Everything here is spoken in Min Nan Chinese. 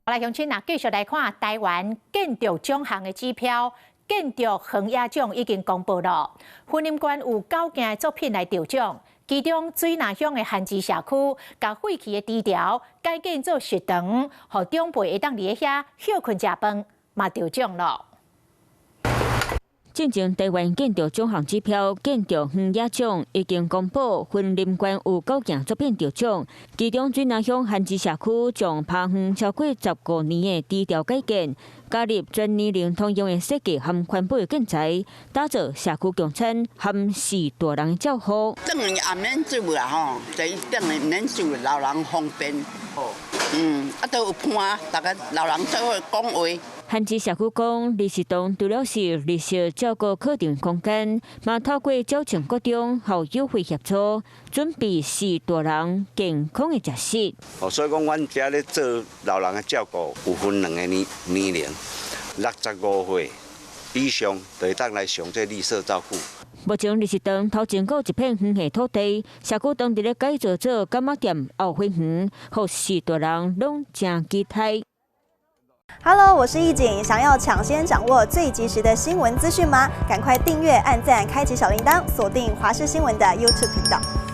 來鄉親啊，繼續來看臺灣建築獎項的指標，建築行業獎已經公布了。雲林縣有九件的作品來得獎，其中水林鄉的旱子社區，共廢棄的池條改建做食堂，予長輩會當佇遐歇睏食飯，嘛得獎囉。進前臺灣建築獎項指標建築行業獎已經公布，雲林縣有九件作品得獎，其中水林鄉旱子社區將拋荒超過15年的池條改建，加入全年齡通用的設計和環保的建材，打造社區共餐和序大人的照護。轉來也免煮啦吼，這轉來免煮，老人方便。啊，都有伴，逐家老人做伙講話。旱子社區講，綠色堂除了是綠色照顧課程空間，嘛透過鳥情國中校友會協助，準備序大人健康的食食。哦，所以講，阮遮咧做老人的照顧，有分兩个年齡，65歲以上就會當來上這綠色照顧。目前綠色堂頭前閣有一片荒廢土地，社區當佇咧改造做柑仔店後花園，予序大人攏誠期待。 Hello，我是易景，想要搶先掌握最及時的新聞資訊嗎？趕快訂閱、按讚、開啟小鈴鐺，鎖定華視新聞的 YouTube 頻道。